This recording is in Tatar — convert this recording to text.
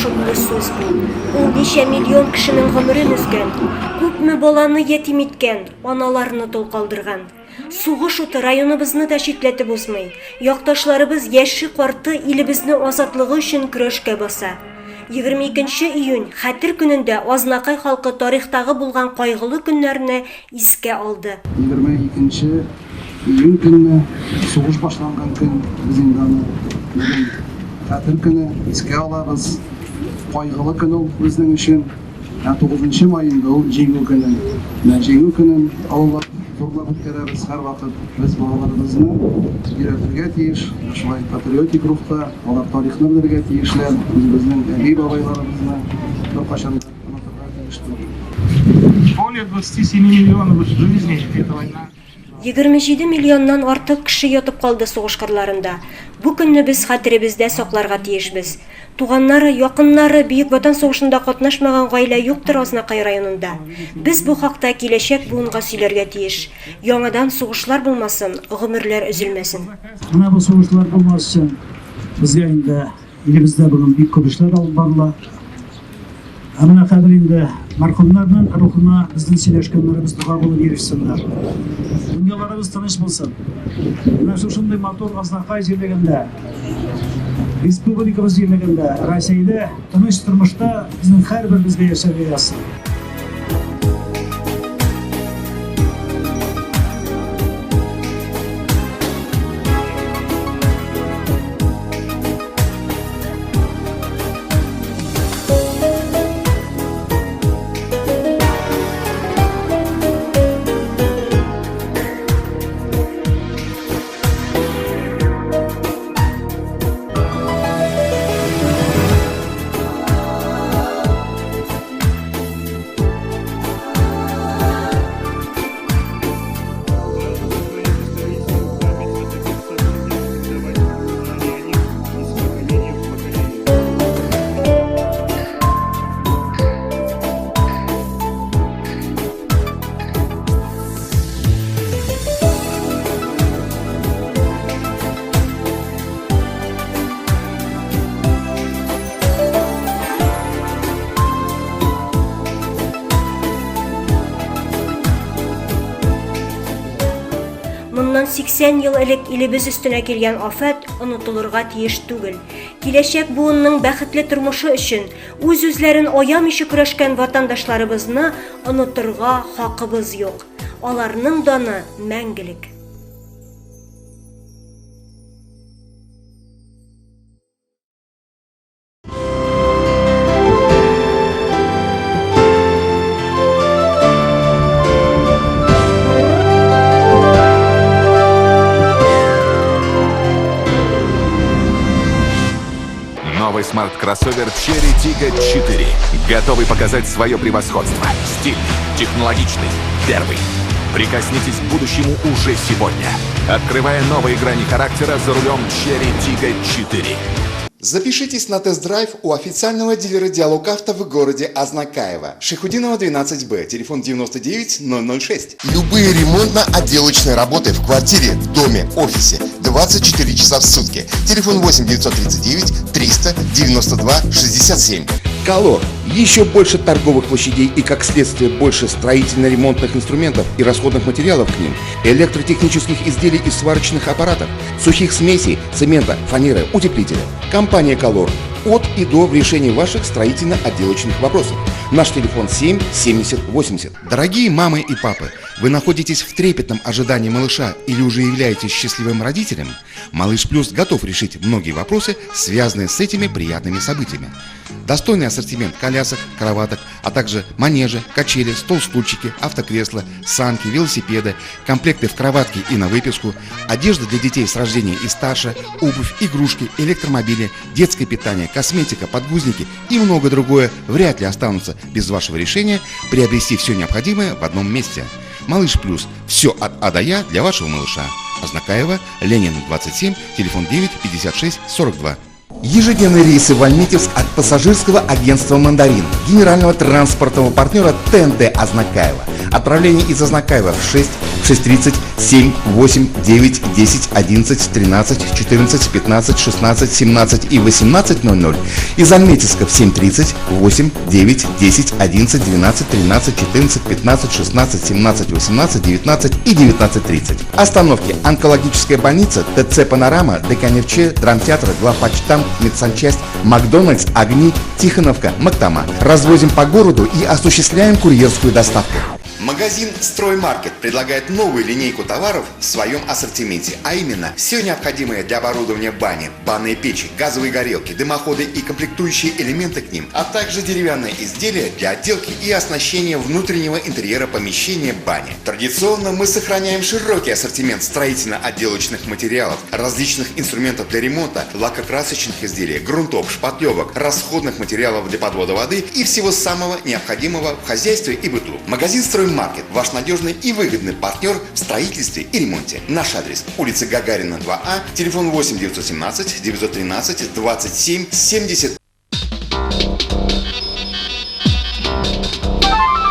Шомлы сүз бу. Ул ничә миллион кешенең гомерен өзгән, күпме баланы ятим иткән, аналарны тол калдырган. Сугыш уты районыбызны да читләтеп узмый. Якташларыбыз яше-карты илебезне азатлыгы өчен көрәшкә баса. 22 нче июнь, Хәтер көнендә Азнакай халкы тарихтагы булган кайгылы көннәрне искә алды. 22 нче июнь көнне, сугыш башланган көн, без инде аны бүген Хәтер көне, искә алабыз. Кайгылы көн ул безнең өчен. Ә тугызынчы май инде ул Җиңү көне. Менә Җиңү көнен олылап, зурлап үткәрәбез һәрвакыт. Без балаларыбызны өйрәтергә тиеш, шулай патриотик рухта, алар тарихны белергә тиешләр, үзебезнең әби-бабайларыбызны беркайчан да онытырга тиеш түгел. Более 27 миллионов жизней эта война. 27 миллионнан артык кеше ятып калды сугыш кырларында. Бу көнне без хәтеребездә сакларга тиешбез. Туганнары, якыннары Бөек Ватан сугышында катнашмаган гаилә юктыр Азнакай районында. Без бу хакта киләчәк буынга сөйләргә тиеш. Яңадан сугышлар булмасын, гомерләр өзелмәсен. Менә бу сугышлар булмас өчен безгә инде Илебездә бүген бик күп эшләр алып барыла. Ә менә хәзер инде мәрхүмнәрнең рухына безнең сөйләшкәннәребез дога булып ирешсеннәр. Дөньяларыбыз тыныч булсын. Менә шушындый матур Азнакай җирлегендә, республикабыз җирлегендә, Рәсәйдә тыныч тормышта безнең һәрберебезгә яшәргә язсын. Моннан 80 ел элек илебез өстенә килгән афәт онытылырга тиеш түгел. Киләчәк буынның бәхетле тормышы өчен үз-үзләрен аямыйча көрәшкән ватандашларыбызны онытырга хакыбыз юк. Аларның даны мәңгелек. Новый смарт-кроссовер Chery Tiggo 4. Готовый показать свое превосходство. Стильный, технологичный, первый. Прикоснитесь к будущему уже сегодня. Открывая новые грани характера за рулем Chery Tiggo 4. Запишитесь на тест-драйв у официального дилера «Диалог Авто» в городе Азнакаево. Шайхутдинова 12Б, телефон 99 006. Любые ремонтно-отделочные работы в квартире, в доме, офисе 24 часа в сутки. Телефон 8 939 392 67. Колор. Еще больше торговых площадей и, как следствие, больше строительно-ремонтных инструментов и расходных материалов к ним, электротехнических изделий и сварочных аппаратов, сухих смесей, цемента, фанеры, утеплителя. Компания «Колор» от и до в решении ваших строительно-отделочных вопросов. Наш телефон 7 70 80. Дорогие мамы и папы, вы находитесь в трепетном ожидании малыша или уже являетесь счастливым родителем? Малыш Плюс готов решить многие вопросы, связанные с этими приятными событиями. Достойный ассортимент колясок, кроваток, а также манежи, качели, стол-стульчики, автокресла, санки, велосипеды, комплекты в кроватке и на выписку, одежда для детей с рождения и старше, обувь, игрушки, электромобили, детское питание, косметика, подгузники и многое другое вряд ли останутся без вашего решения приобрести все необходимое в одном месте. Малыш Плюс. Все от А до Я для вашего малыша. Азнакаева, Ленин, 27, телефон 9 56 42. Ежедневные рейсы в Альметьевск от пассажирского агентства «Мандарин», генерального транспортного партнера ТНТ Азнакаево. Отправление из Азнакаева в 6, 6:30, 7, 8, 9, 10, 11, 13, 14, 15, 16, 17 и 18:00. Из Альметьевска в 7:30, 8, 9, 10, 11, 12, 13, 14, 15, 16, 17, 18, 19 и 19:30. Остановки: Онкологическая больница, ТЦ «Панорама», ДК «НФЧ», Драмтеатр, Главпочтамт, Медсанчасть, Макдональдс, Огни, Тихоновка, Мактама. Развозим по городу и осуществляем курьерскую доставку. Магазин «Строймаркет» предлагает новую линейку товаров в своем ассортименте, а именно все необходимое для оборудования бани, банные печи, газовые горелки, дымоходы и комплектующие элементы к ним, а также деревянные изделия для отделки и оснащения внутреннего интерьера помещения бани. Традиционно мы сохраняем широкий ассортимент строительно-отделочных материалов, различных инструментов для ремонта, лакокрасочных изделий, грунтов, шпатлевок, расходных материалов для подвода воды и всего самого необходимого в хозяйстве и быту. Магазин «Строймаркет» – ваш надежный и выгодный партнер в строительстве и ремонте. Наш адрес: улица Гагарина, 2А, телефон 8 917 913 27 70.